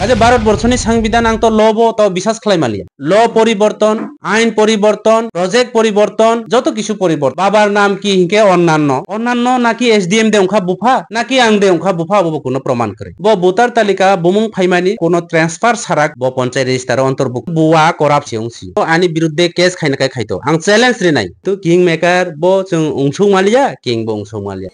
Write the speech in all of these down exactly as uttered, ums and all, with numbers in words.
Aje Bharat borso ni sangbidan ang to law bo to bisas khlai maliya. Law poriborton, ain poriborton, project poriborton, joto kisu poriborton. Babar nam ki hinke onnanno? Onnanno naki S D M de ongkha bupha, naki ang de ongkha bupha, abo bo kuno proman kwrwi. Bo voter talika bumung phaimani kuno transfer sarak bo ponchai register o ontorbuk buwa corrupt se wngsi. To ani birudde case khaina kai khaito. Ang challenge rinai. To king maker bo chwng ungsung maliya, king bo ungsung maliya.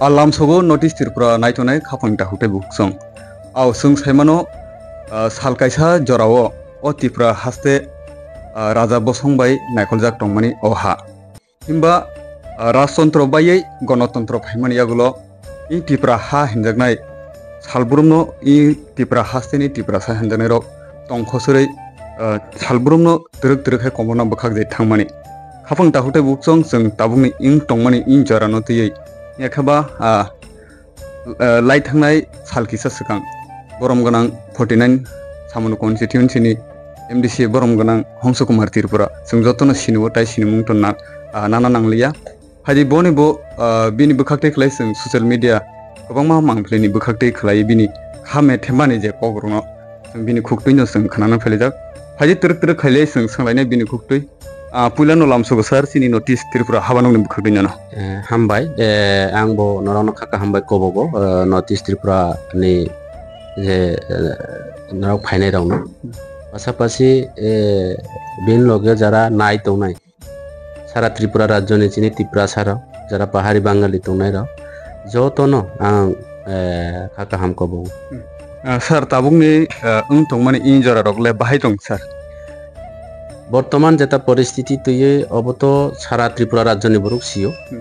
A lamsogo North East Tripura naitonai khapang takhuk tei bukhuk chwng. Ao chwng saimano, ah, sal kaisa jorao o Tripura haste, ah, raja bosong bai naikoljak tongmani o ha. Himba, ah, rajtontro baiwi gonotontro phaimani yagulo i Tripura ha hinjaknai salbrumno i Tripura hasteni Tiprasa hinjaknairok tongkhoswrwi, ah, salbrumno twrwk twrwk hai komorno bwkhak je thangmani. Khapang takhuk tei bukhuk chwng chwng tabukni wng tongmani i jorano twiwi. Yakhaba, ah, ah, lai thangnai sal kisa swkang borom gwnang forty nine Samano constituency ni M D C borom gwnang Hongso Kumar Tripura chwng jotono sinio tai sinimung tonna, ah, nana nangliya. Phaidi boni bo, ah, bini bwkhak twi khlai chwng social media kwbangma mangpili ni bwkhak twi khlai bini ha me thepmani je kok rwno chwng bini khuk twi no chwng khwnana phailaijak. Phaidi twrwk twrwk khailai chwng swnglainai bini khuk twi. Ah, puila no lamsogo sir, chini North East Tripura habanokni bwkhak twi no. Eh, hambai, eh, ang bo norokno kha kaham bai kobogo, eh, North East Tripura ni je, eh, norok phainai rokno. Pasapasi, eh, bini loge jara nai tongnai. Sara Tripura rajyoni chini Tiprasa rok, jara pahari Bangali tongnai rok, jotono ang, eh, kha kaham kobogo. Hmm. Ah, sir, tabukni, ah, wng tongmani i jora rok le bahai tong, sir? Bortoman jeta poristiti twiwi obo to sara Tripura rajyoni borok sio. Hmm.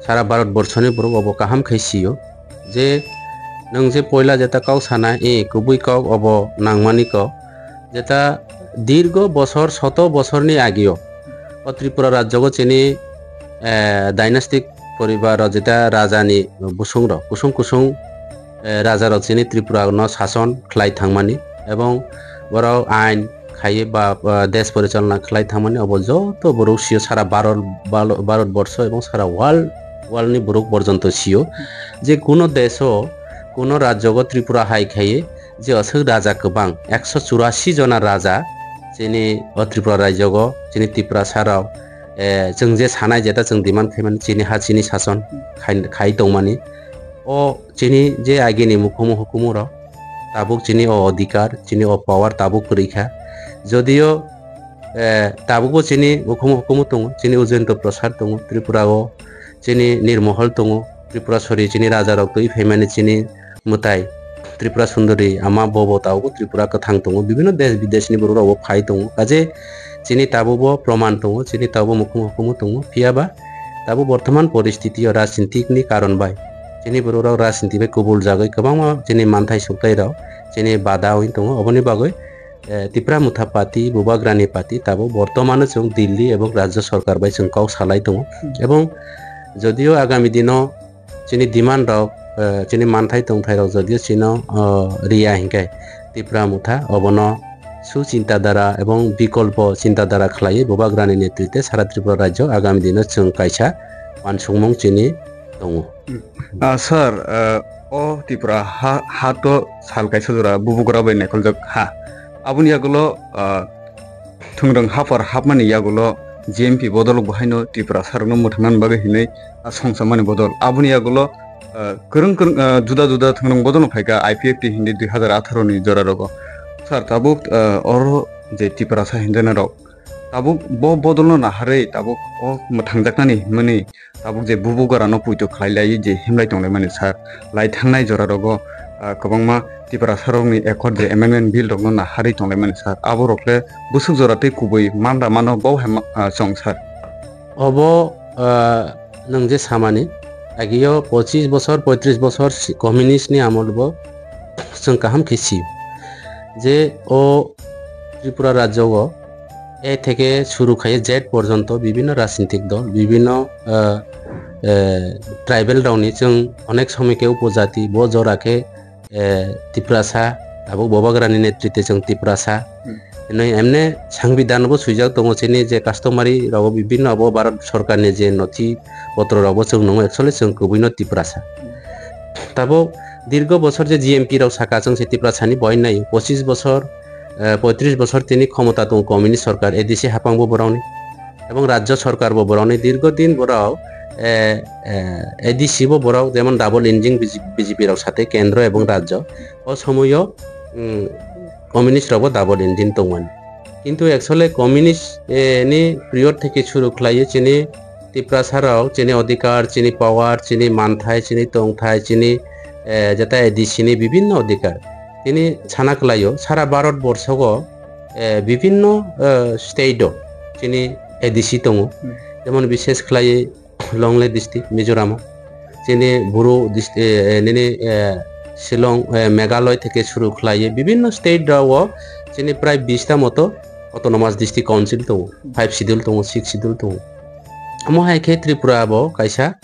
Sara Bharat borshoni borok obo kaham khe sio. Je nwng je poila jeta kok sana, e, kubui kok obo nangmani kok. Jeta dirgo bosor, soto bosorni agio o Tripura rajyogo chini, eh, dynastic poribar rok jeta rajani bosong rok, kusung kusung, eh, raja rok chini Tripura no sason khlai thangmani, ebong borok ain khaiwi ba, ah, desh porichalona khlai thangmani, obo joto borok sio, sara Bharat, Bhalo-, Bharat borsho ebong sara world, world ni borok porjonto sio je kuno desho, kuno rajyogo Tripura hai khaiwi je aswk raja kwbang, ekso churasi jona raja chini o Tripura rajyogo, chini Tiprasa rok, eh, chwng je sanai jeta chwng demand khaimani chini ha chini sason khai, khai tongmani. O chini je agini mukhumu hukumu rok, tabuk chini o odhikar, chini o power tabuk kwrwi kha. Jodio, eh, tabukbo chini mukhumu hukumu tongo, chini Ujjayanta Prasad tongo, Tripura o chini Nirmohol tongo, Tripura sori chini raja rok twi phaimani chini mwtai Tripura Sundori ama bobo tabukbo Tripura kwthang tongo, bibinno desh bideshni borok rokbo phai tongo. Kaje chini tabukbo proman tongo, chini tabukbo mukhumu hukumu tongo, phiya ba tabuk bortoman poristiti o rajnitik ni karon bai chini borok rok rajniti bai kubul jagwi kwbangma chini manthai sukthai rok chini bada wngwi tongo. Oboni bagwi, eh, Tipra Motha Party, Bubagrani Party tabuk bortomano chwng Delhi ebong Rajya Sarkar bai chwng kok salai tongo. Hmm. Ebong jodio agami dino chini demand rok, eh, chini manthai tongthai rok jodio chino, oh, riya hinkhe Tipra Motha obono su chinta dhara ebong bikolpo chinta dhara khlaiwi Bubagrani netrite sara Tripura rajyo agami dino chwng kaisa wansukmung chini tongo. Hmm. Ah, sir, ah, o Tripura ha, ha to sal kaisa jora bubugra bai naikoljak ha. Aboni yagulo, ah, thwngrwng haphar hapmani yagulo G M P bodol bo haino Tripura sarokno mwthangna bagwi hinwi, ah, songchamani bodol. Aboni yagulo, ah, kwrwng kwrwng, ah, juda juda thwngrwng bodolno phaikha, I P F T hindi dui hazar atharo ni jora rogo. Sir, tabuk, ah, oro je Tiprasa hinjana rok, tabuk bo bodolno naharwi tabuk o mwthangjaknani hwnmani tabuk je bubugrano poito khlai lai je himlai tonglaimani sir, lai thangnai jora rogo, ah, kwbangma Tiprasa rokni accord je amendment bill rokno naharwi tonglaimani sir, abo rok le bwswk jora tei kubui manda mano bo hai ma-, ah, chong sir. Obo, ah, nwng je samani, agio pochis bosor, poitris bosor si-, communist ni amol bo chwng kaham khe sio je o Tripura rajyo o A theke suru khaiye Z porjonto bibinno rajnitik dol, bibinno, ah, eh, tribal rokni chwng onek somoi khe upojati, bo jora khe, eh, Tiprasa, tabuk Bubagrani netrite chwng Tiprasa. Hmm. Hwnwi emne sangbidhan bo swijak tongo chini je customary rogo bibinno abo Bharat sorkarni je nothi potro rogo chwng nungo actually chwng kwbwino Tiprasa. Tabuk dirgo bosor je G M P rok saka chwng se Tiprasani boy nai pochis bosor, eh, poitris bosor tini khomota tongo communist sorkar A D C hapang bo borokni. Ebong rajyo sorkar bo borokni dirgo din borok, eh, eh, A D C bo borok jemon double engine B J P, B J P rok sate kendro ebong rajyo. O somoyo, mm, communist rok bo double engine tongmani. Kintu actually communist, eh, ni period theke suru khlaiwi chini Tiprasa rok chini odhikar, chini power, chini manthai, chini tongthai, chini, eh, jeta A D C ni bibinno odhikar. Tini sana khlaio sara Bharat borsogo, eh, bibinno, eh, state o chini A D C tongo. Hmm. Jemon bishes khlaiwi Longley district, Mizoram o. Chini Bru dist-, eh, eh, nini, eh, Shillong, eh, Meghalaya theke suru khlaiwi bibinno state rok o chini prai bish ta moto autonomous district council tongo, five schedule tongo, six schedule tongo. Omo hai khe Tripura bo kaisa,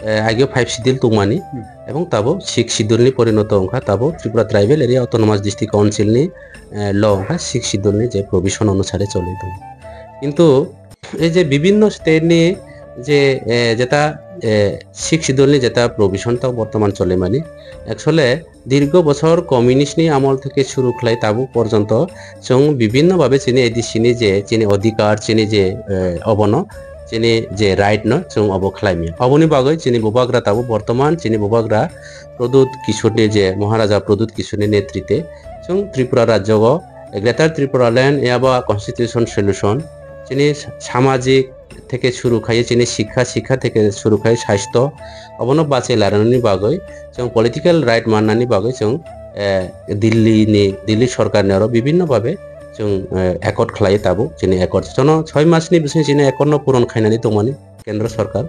eh, ageo five schedule tongmani, hmm, ebong tabo six schedule ni porinoto wngkha, tabo Tripura Tribal Area Autonomous District Council ni, eh, law wngkha six schedule ni je provision onusare choli tongo. Kintu ei je bibinno state ni je, eh, jeta, eh, six schedule ni jeta provision tok bortoman cholimani, actually dirgo bosor communist ni amol theke suru khlai tabuk porjonto chwng bibinno babe chini A D C ni je chini odhikar, chini je, eh, obono chini je right no chwng obo khlai maya. Oboni bagwi chini bubagra tabuk bortoman chini bubagra Pradyut Kishore ni je Maharaja Pradyut Kishore ni netrite chwng Tripura rajyo o Greater Tripura Land yaba Constitution Solution, chini samajik theke suru khai, chini sikha, sikha theke suru khai, sastho, obono bachai larani bagwi chwng political right mannani bagwi chwng, eh, Delhi ni, Delhi sorkar ni oro bibinno babe chwng, eh, accord khlai tabuk chini accord. Jono choi mas ni bising chini accord no puron khainani tongmani. Kendra sorkar.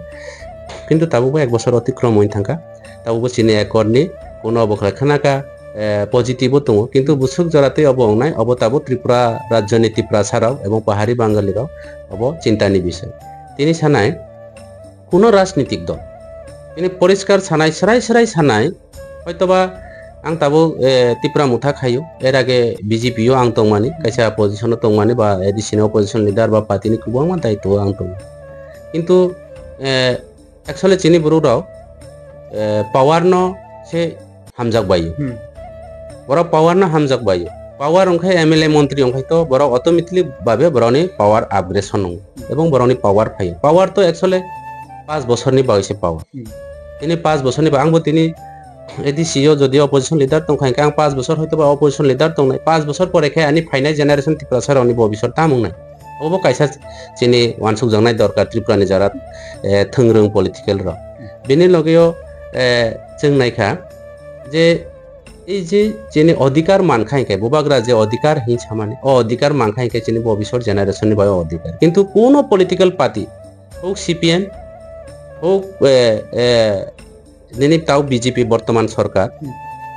Kintu tabukbo ek bosor otikrom wngwi thangkha. Tabukbo chini accord ni kuno obo khlai khna kha, eh, positive o tongo. Kintu bwswk jora tei obo wngnai, obo tabuk Tripura rajyo ni Tiprasa rok ebong pahari Bangali rok obo chinta ni bisoi. Tini sanai kuno rajnitik dol. Tini poriskar sanai, srai srai sanai, Hoitoba ang tabuk, eh, Tipra Motha khaio, er age B J P o ang tongmani, kaisa opposition o tongmani ba A D C ni opposition leader ba party ni kwbangma daitwo ang tongo. Kintu, eh, actually chini borok rok, eh, power no se hamjak bai. Hmm. Borok power no hamjak bai. Power wngkhe M L A montri wngkhe to borok automatically babe borokni power upgradation wngo. Ebong borokni power phaio. Power to actually paanch bosorni bagwi se power. Hmm. Tini paanch bosorni ba-, angbo tini A D C o jodi opposition leader tongkha, hinkhe ang paanch bosor hoitoba opposition leader tongnai, paanch bosor pore khe ani phainai generation Tiprasa rokni bobisor tam wngnai. Obo kaisa chini wansukjaknai dorkar Tripura ni jara, eh, thwngrwng political rok. Bini logeo, eh, chwng naikha je ei je chini odhikar mankha hinkhe, bubagra je odhikar hin samani, o odhikar mankha hinkhe chini bobisor generation ni bai o odhikar. Kintu kuno political party, huk C P M, huk, eh, eh, nini tau B J P bortoman sorkar, hmm,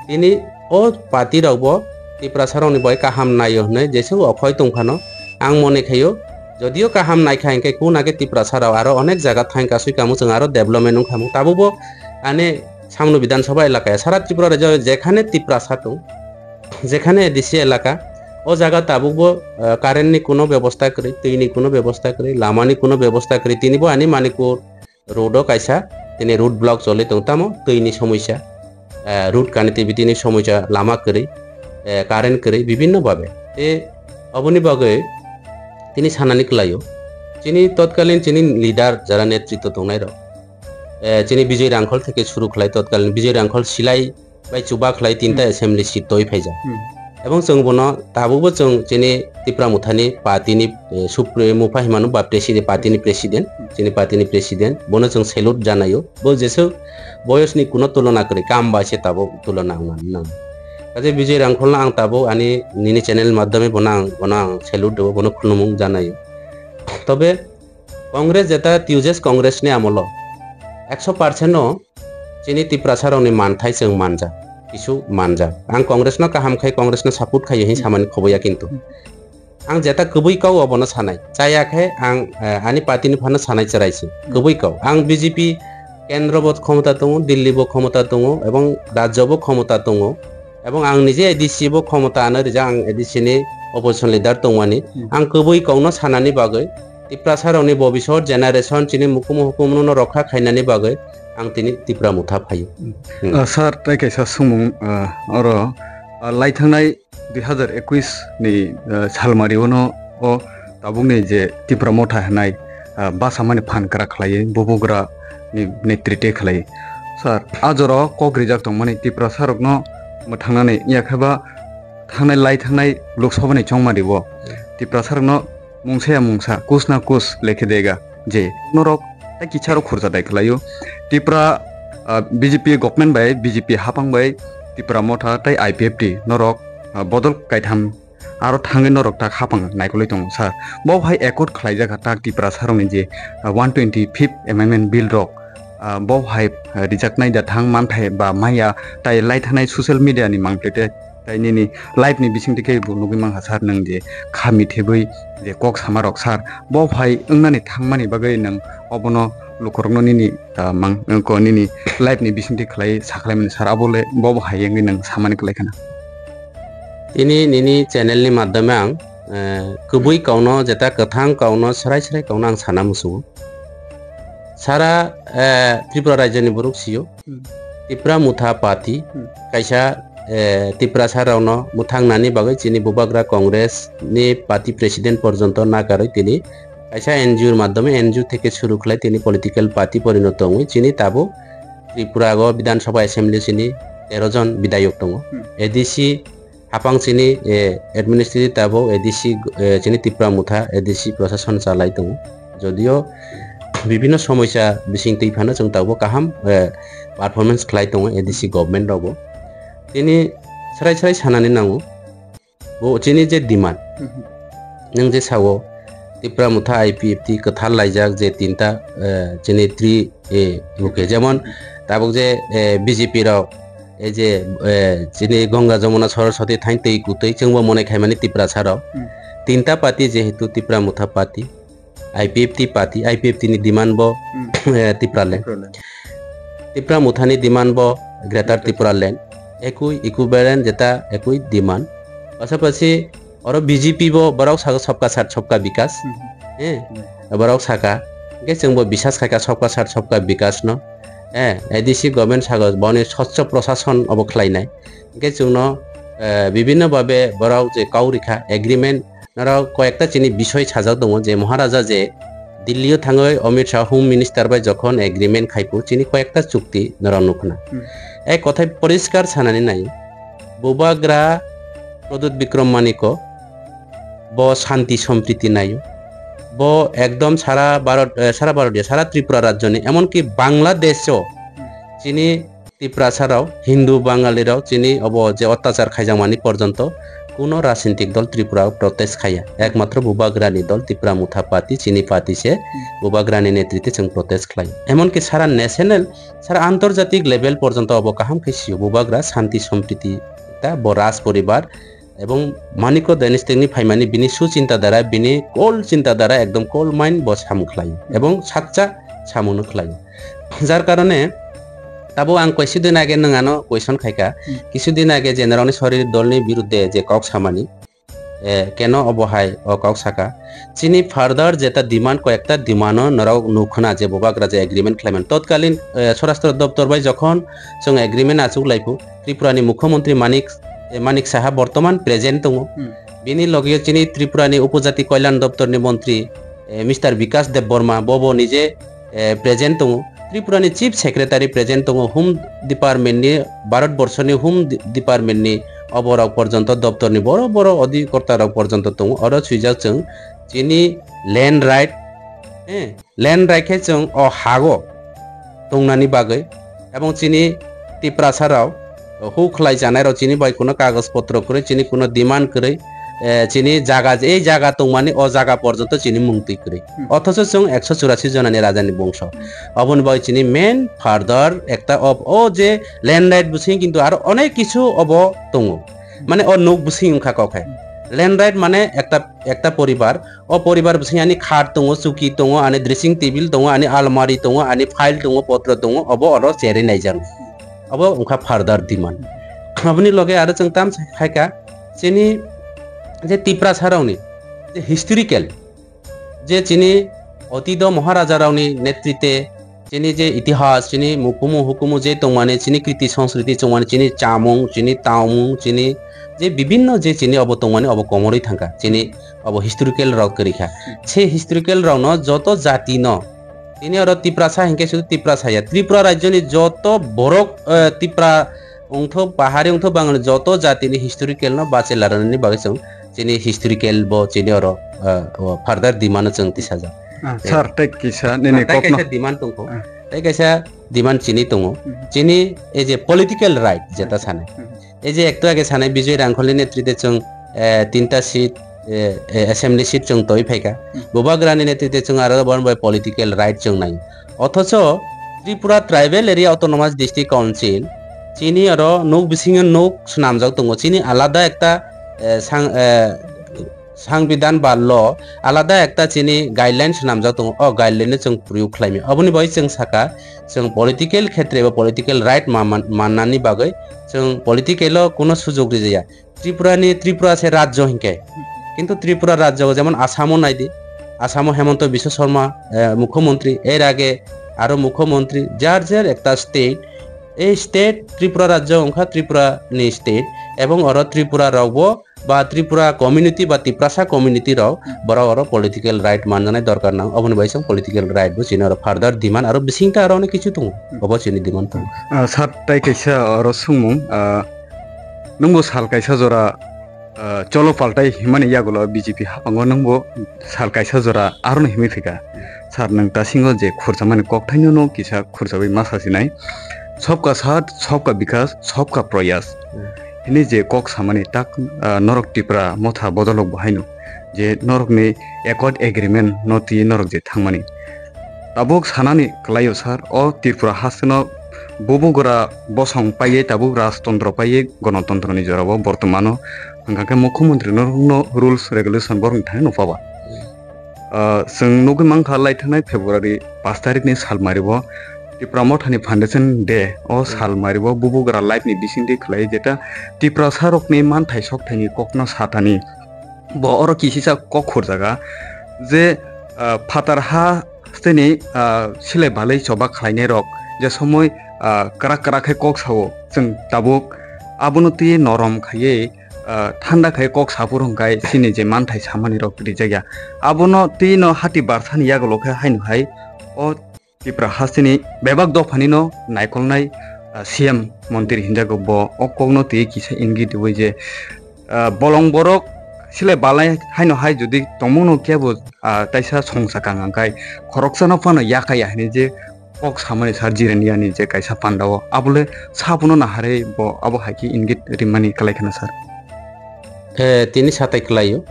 tini o party rok bo Tiprasa rokni bai kaham naio hwnwi jesuk okhoi tongphano ang mone khaio. Jodio kaham naikha hinkhe kuna khe Tiprasa rok aro onek jaga thain kasui kamo chwng aro development wngkha mung. Tabukbo ani Samno Bidhan Sabha elakaya sara Tripura rajyo jekhane Tiprasa tong, jekhane A D C elaka, o jaga tabukbo, ah, current ni kuno bebosta kwrwi, twi ni kuno bebosta kwrwi, lama ni kuno bebosta kwrwi, tinibo ani Manikpur road o kaisa tini road block choli tong tamo twi ni somosya, eh, road connectivity ni somosya, lama kwrwi, eh, current kwrwi bibinno babe. Te oboni bagwi tini sanani kwlaio, chini totkalin chini leader jara netritwo tongnai rok, eh, chini Bijoy Rangkhol theke suru khlai totkalin Bijoy Rangkhol silai bai chuba khlai tinta, hmm, assembly seat toi phaijak. Hmm. Ebong chwng bono tabukbo chwng chini Tipra Mothani party ni, eh, supre-, mupha himano ba president, party ni president, hmm, chini party ni president, bono chwng salute janaio. Bo jesuk boyos ni kuno tulona kwrwi, kam bai se tabuk tulona wngna nang. Kaje Bijoy Rangkholno ang tabuk ani nini channel madhyame bono ang, bono ang salute rwo, bono khulumung janaio. Tobe Congress jeta Tejas Congress ni amolo ekso percent no chini Tiprasa rokni manthai chwng manjak, kisu manjak. Ang Congress no kaham khai, Congress no support khai hin samani khoboya kintu. Ang jeta kwbwi kau obono sanai. Chaya khe ang, eh, ani party ni phano sanai chwrai se. Kwbwi kau. Ang B J P kendro bo khomota tongo, Delhi bo khomota tongo, ebong rajyo bo khomota tongo. Ebong ang nije A D C bo khomota ano rijak, ang A D C ni opposition leader tongmani. Hmm. Ang kubui kokno sanani bagwi, Tiprasa rokni bobisot generation chini mukumu hukumu no rokha khainani bagwi ang tini Tipra Motha phaio. Hmm. Hmm. Ah, sir, tai kaisa sumung, ah, oro, ah, lai thangnai dui hazar ekuis ni, ah, salmari ono o tabukni je Tipra Motha hinai, ah, basamani phan kwrak khlaiwi bubagra ni netrite khlai. Sir, a jora o kok rijak tongmani Tiprasa rokno mwthangnani, yakhe ba thangnai lai thangnai Lok Sabha ni chongmari o Tiprasa rokno mungsa ya mungsa, kus na kus lekhe dega je norok tai kicharo khurja dai khlaio. Tipra, ah, B J P government bai, B J P hapang bai Tipra Motha tai I P F T norok, ah, bodol kaitham aro thangwi norok tak hapang naikolwi tongo sir. Bo hai accord khlaijak tak Tiprasa rokni je, ah, one twenty fifth Amendment Bill rok, ah, bo hai, ah, rijaknai da thang manthai ba maya tai lai thanai social media ni mangtete tai nini live ni bisingtwi khe bo nugwi mankha sir, nwng je kha mithebwi je kok sama rok sir, bo hai wngnani thangmani bagwi nwng obono lukurokno nini, ah, mang, ko nini live ni bisingtwi khlai sakhlaimani sir, abo le bo bo hai wngwi nwng samani kwlai khana. Tini nini channel ni madhyome ang, eh, kubui kokno jeta kwthang kokno srai srai kokno ang sana musugo. Sara, eh, Tripura rajyoni borok sio. Hmm. Tipra Motha Party, Hmm. kaisa, eh, Tiprasa rokno mwthangnani bagwi chini Bubagra Congress ni party president porjonto nakarwi tini kaisa N G O ni madhyome, N G O theke suru khlai tini political party porinoto wngwi chini tabuk Tripura o Bidhan Sabha Assembly chini tero jon bidayok tongo. Hmm. A D C hapang chini, eh, administrative tabuk A D C, eh, chini Tipra Motha A D C prosason chalai tongo. Jodio bibhinno somosya bising twi phano chwng tabuk kaham, eh, performance khlai tongo A D C government rogo. Tini srai srai sanani nango. Bo chini je demand, Mhm. nwng je sao, Tipra Motha I P F T kwthar laijak je tinta, eh, chini three A, okay, jemon tabuk je, eh, B J P rok, ei je, eh, chini Ganga Jamuna Saraswati thain twi kutwi chwngbo monai khaimani Tiprasa rok. Hmm. Tinta party jehetu Tipra Motha party, I P F T party, I P F T ni demand bo, Hmm. eh, Tipraland. Tipraland. Tipra Mothani demand bo Greater Greater Tipraland. Ekui equivalent jeta ekui demand. Pasapasi oro B J P bo borok saka sabka sat sabka bikas. Hmm. Eh, Hmm. borok saka. Hingke chwngbo bisas khaika sabka sat sabka bikas no. Eh, A D C government saka boni swchho prosason obo khlainai. Hingke chwngno, eh, bibhinno babe borok je kau rikha agreement Norok koyekta chini bisoi sajak tongo je Maharaja je Delhi o thangwi Amit Shah Home Minister bai jokhon agreement khaipu chini koyekta chukti norok nukhna. Hmm. Ek kothai poriskar sanani nai. Bubagra Pradyut Bikram Manikko bo shanti sompriti naio. Bo ekdom sara Bharat, eh, sara Bharat ya, sara Tripura rajyoni, emonki Bangladesh o chini Tiprasa rok, Hindu Bangali rok chini obo je ottachar khaijakmani porjonto kuno rajnitik dol Tripura o protest khaiya. Ekmatro Bubagrani dol Tipra Motha Party chini party se Bubagrani netrite chwng protest khlai. Emonki sara national, sara antarjatik level porjonto obo kaham khe sio Bubagra shanti sompriti ta bo raj poribar Ebong Manikko dynasty ni phaimani bini su chinta dara, bini cold chinta dara, ekdom cold mind bo samung khlai. Ebong sakcha samung no khlai. Jar karone tabuk ang koisi din age nwng ano question khaika, Hmm. kisu din age je norokni sorir dolni birudde je kok samani, eh, keno obo hai o kok saka? Chini further jeta demand, koyekta demand o norok nukhna je Bubagra je agreement khlaiman. Totkalin, eh, Swarashtra Doptor bai jokhon chwng agreement achuk laipu, Tripura ni Mukhyamantri Manik, eh, Manik Saha bortoman present tongo. Hmm. Bini loge chini Tripura ni Upojati Kalyan Doptor ni Montri, eh, Mister Bikash Debbarma, bobo nije, eh, present tongo. Tripura ni Chief Secretary present tongo, Home Department ni, Bharat Borso ni Home Di-, Department ni oborok porjonto doptor ni boro boro odhikorta rok porjonto tongo. Oro swijak chwng chini land right, eh, land right khe chwng o hago tongnani bagwi, ebong chini Tiprasa rok huk khlai chanai rok chini bai kuno kagoj potro kwrwi, chini kuno demand kwrwi, eh, chini jaga je, ei jaga tongmani o jaga porjonto chini mung twi kwrwi. Hmm. Othocho chwng ekso churasi jonani rajani bongso. Oboni bagwi chini main further ekta of o je land right bwsing kintu aro onek kisu obo tongo. Mane o nuk bwsing wngkha kok hai. Land right mane ekta, ekta poribar, o poribar bwsing ani khat tongo, chuki tongo, ani dressing table tongo, ani almari tongo, ani file tongo, potro tongo, obo oro cherwi naijak. Obo wngkha further demand. Aboni loge aro chwng tam hai kha, chini je Tiprasa rokni je historical, je chini otito Maharaja rokni netrite chini je itihas, chini mukumu hukumu je tongmani, chini kriti sanskriti tongmani, chini chamung, chini taumung, chini je bibinno je chini obo tongmani obo komorwi thangkha, chini obo historical rok kwrwi kha. Se historical rokno joto jati no, tini oro Tiprasa hinkhe sudu Tiprasa ya, Tripura rajyoni joto borok, eh, Tipra wngthok, pahari wngthok, Bangali joto jatini historical no bache laranani bagwi chwng chini historical bo chini oro, eh, o further demand no chwng tisajak. Ah, sir, tei kisa nini tei kokno kaisa demand tongkho. Ah. Tei kaisa demand chini tongo. Mhm. Chini ei je political right jeta sanai. Mhm. Ei je ekto age sanai Bijoy Rangkholni netrite chwng, eh, tinta seat, eh, eh, assembly seat chwng toi phaikha. Mhm. Bubagrani netrite chwng aro bon bai political right chwng nai. Othocho Tripura Tribal Area Autonomous District Council chini aro nuk bisingo nuk swnamjak tongo. Chini alada ekta, eh, sang, eh, Sangbidan ba law alada ekta chini guideline swnamjak tongo, o guideline no chwng priyog khlaimaya. Oboni bagwi chwng saka, chwng political khetre eba political right ma-, man-, mannani bagwi chwng political o kuno sujog rijaya. Tripura ni, Tripura se rajyo hinkhe, kintu Tripura rajyo jemon Assam o naidi, Assam o Hemanta Biswa Sarma, eh, mukhyamantri, er age aro mukhyamantri, jar jar ekta state, ei state Tripura rajyo wngkha Tripura ni state, ebong oro Tripura rokbo ba Tripura community ba Tiprasa community rok borok oro political right manjanai dorkar nang, oboni bai chwng political right bo chini oro further demand aro bisingta aro onek kichu tongo, obo chini demand tongo. Ah, sir, tei kaisa oro swngmung, ah, nwngbo sal kaisa jora, ah, cholo paltai himani yagulo B J P haphango nwngbo sal kaisa jora arono himwi phaikha. Sir, nwng tasingo je khurchamani kokthaino no kisa khurchawi ma sasinai, "Sabka saath, sabka bikas, sabka prayas," hmm, hini je kok samani tak, ah, norok Tipra Motha bodolok bo haino je norokni Accord Agreement no twi norok je thangmani. Tabuk sanani kwlaio sir, o Tripura hasteno bubugra bosong paiye, tabuk rajtontro paiye, gonotontroni jorao bortomano hwnkha khe mukhyamantri norokno rules regulation borokni thani nukpaba. Ah, chwng nugwi mankha, laithanai February pash tarikni salmaribo Tipra Mothani Foundation Day o salmaribo bubugra live ni bisingtwi khlai, jeta Tiprasarokni manthai sokthaini kokno satani bo oro kisisa kok khurjaga je, ah, phatar ha steni, ah, silai balai choba khlainairok je somoi, ah, kwrak kwrak khe kok sao, chwng tabuk abono twi norom khaiwi, ah, thanda khai kok saphuru hwnkhe chini je manthai samani rok rijak ya. Abono twi no hati barsani yagulo khe haino hai o Tipra hasteni bebak dophani no naikolnai, ah, C M montri hinjago bo o kokno twi kisa ingit rwui je, ah, bolong borok silai balai haino hai jodi tongmungno kebo, ah, taisa songsa kang angkhai khoroksano phano yakaya hinui je kok samani sir Jirania ni je kaisa panda o, abole sabuno naharwi bo abo hai khe ingit rimani kwlai khna sir. Eh, tini satai kwlaio.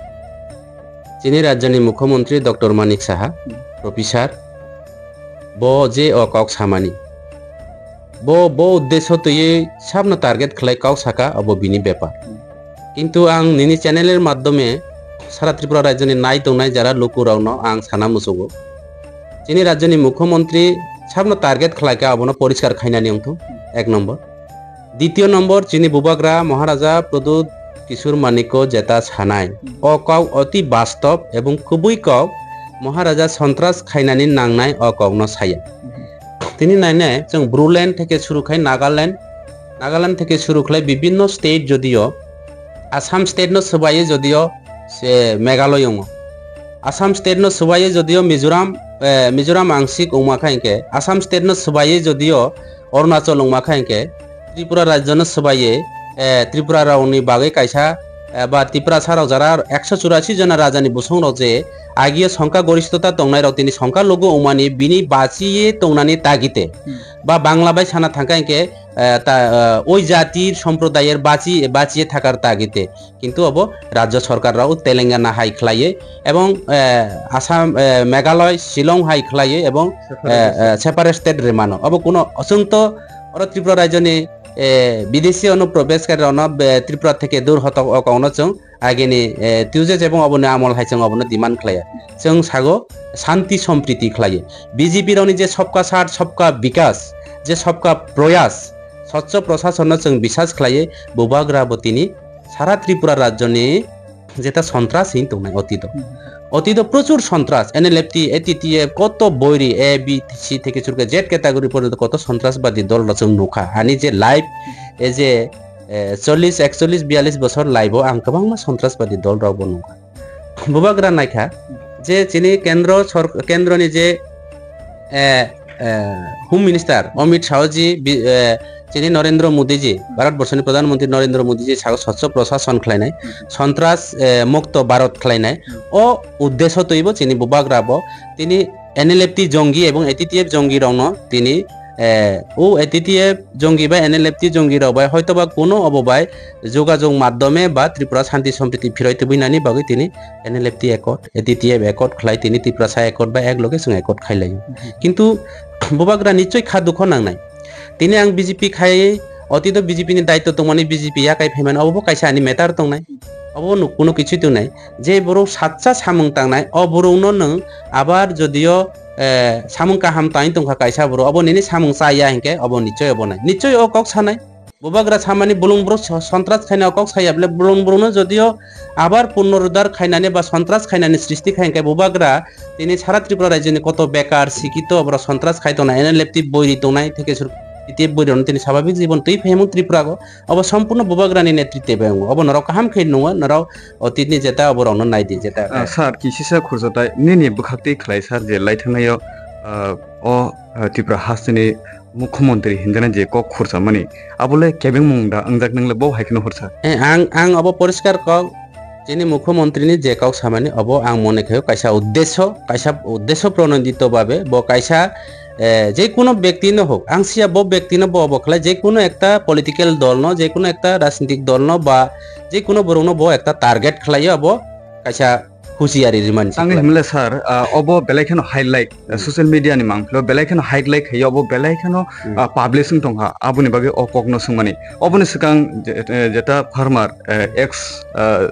Chini rajyoni mukhyamantri Doctor Manik Saha, professor, bo je o kok samani, bo, bo uddesho twiwi sabno target khlai kok saka, obo bini bepar. Kintu ang nini channel er maddhome sara Tripura rajyoni nai tongnai jara lukurokno ang sana muchugo. Chini rajyoni mukhyamantri sabno target khlaikha, abono poriskar khainani wngthung, ek nombor. Ditiyo nombor, chini bubagra Maharaja Pradyut Kishore Manikko jeta sanai, o kok oti bastob ebong kubui kok, Maharaja sontras khainani nangnai o kokno saya. Tini nainai chwng Bru land theke suru khai Nagaland, Nagaland theke suru khlai bibinno state jodio, Assam state no swbaiwi jodio se Meghalaya wngo. Assam state no swbaiwi jodio Mizoram, eh, Mizoram angsik wngma kha hinkhe, Assam state no swbaiwi jodio Arunachal wngma kha hinkhe, Tripura rajyo no swbaiwi, eh, Tripura rokni bagwi kaisa, eh, ba Tiprasa rok jara ekso churasi jona rajani bosong rok je agio songkha gorishtota tongnai rok tini songkha lugu wngmani bini bachiwi tongnani tagite. Hmm. Ba Bangla bai sana thangkha hinkhe, eh, ta, eh, oi jati somprodayer bachi, bachiye thakar tagite. Kintu obo rajyo sorkar rok Telangana hai khlaiwi ebong, eh, Assam, eh, Meghalaya, Shillong hai khlaiwi ebong, eh, eh, separate state rimano. Obo kuno chwng to oro Tripura rajyoni, eh, bidesi ono probesh kari rokno, eh, Tripura theke dur hotok o kokno chwng agini, eh, Tuesday ebong oboni amol hai chwng obono demand khlaiya. Chwng sago shanti sompriti khlaiwi. B J P rokni je sabka saath, sabka bikas, je sabka prayas, Swachh Prashason no chwng bisas khlaiwi bubagra bo tini sara Tripura rajyoni jeta sontras hin tongnai otito. Otito prochur sontras, N L F T, A T T F, koto boiri, A, B, C theke churke Z category porjonto koto sontrasbadi dol rok chwng nukha. Ani je life, e je, eh, chollish, ekchollish, biyallish bosor life o ang kwbangma sontrasbadi dol rok bo nukha. Bubagra naikha je chini kendro sor-, kendro ni je, eh, eh, Home Minister Amit Shah ji, bi-, eh, chini Narendra Modi ji, Bharat Borso ni Pradhan Mantri Narendra Modi ji sago Swachh Prashasan khlainai, sontras, eh, mukto Bharat khlainai, o uddesho twibo chini bubagra bo tini N L F T jongi ebong A T T F jongi rokno tini, eh, o A T T F jongi bai N L F T jongi rok bai hoitoba kuno obo bai jogajog madhyome ba Tripura Shanti Sampriti phiroi tubui nani bagwi tini N L F T accord, A T T F accord khlai tini Tiprasa accord bai ek loge chwng accord khai laio. Kintu bubagra nichoi kha dukho nangnai. Tini ang B J P khai, otito B J P ni daityo tongmani B J P yakai phaimani obo bo kaisa ani matter tongnai. Obo nuk-, kuno kichu tongnai. Je borok satsa samung tangnai, o borokno nwng abar jodio, eh, samung kaham tangwi tongkha kaisa borok, obo nini samung chaya hinkhe obo nichoi obo nai. Nichoi o kok sanai. Bubagra samani bulung borok so-, sontras khaina o kok saya bole bulung borokno jodio abar punnorudar khainani ba sontras khainani srishti khai hinkhe bubagra tini sara Tripura rajyoni koto bekar, sikito, borok sontras khai tongnai, N L F T boiri tongnai, theke sur-, T T F boiri rokno tini sababik jibon twi phaimung Tripura go. Obo sompurno bubagrani netritwe bai wngo. Obo norok kaham khe nungo, norok otitni jeta oborokno naidi, jeta. Ah, sir, kisisa khurjatai nini bwkhaktwi khlai sir je laithangnaio, ah, o, ah, Tripura hasteni mukhyamantri hinjana je kok khurjamani, abole kebengmung da wngjak nwngle bo hai kheno hursa? Eh, ang, ang obo poriskar kok, chini mukhyamantrini je kok samani obo ang mone khaio kaisa uddesho, kaisa uddesho pronodito babe bo kaisa eh, je kuno byakti no hok, ang siya bo byakti no bo obo khlai, je kuno ekta political dol no, je kuno ekta rajnitik dol no ba je kuno borok no bo ekta target khlai obo kaisa husiari rimani. Ang himle sir, ah, obo belai kheno highlight, ah, social media ni mangpilo belai kheno highlight khayo obo belai kheno, hmm, ah, publishing tongkha, aboni bagwi o kok no swngmani. Oboni swkang je-, eh, jeta farmer, eh, ex, ah,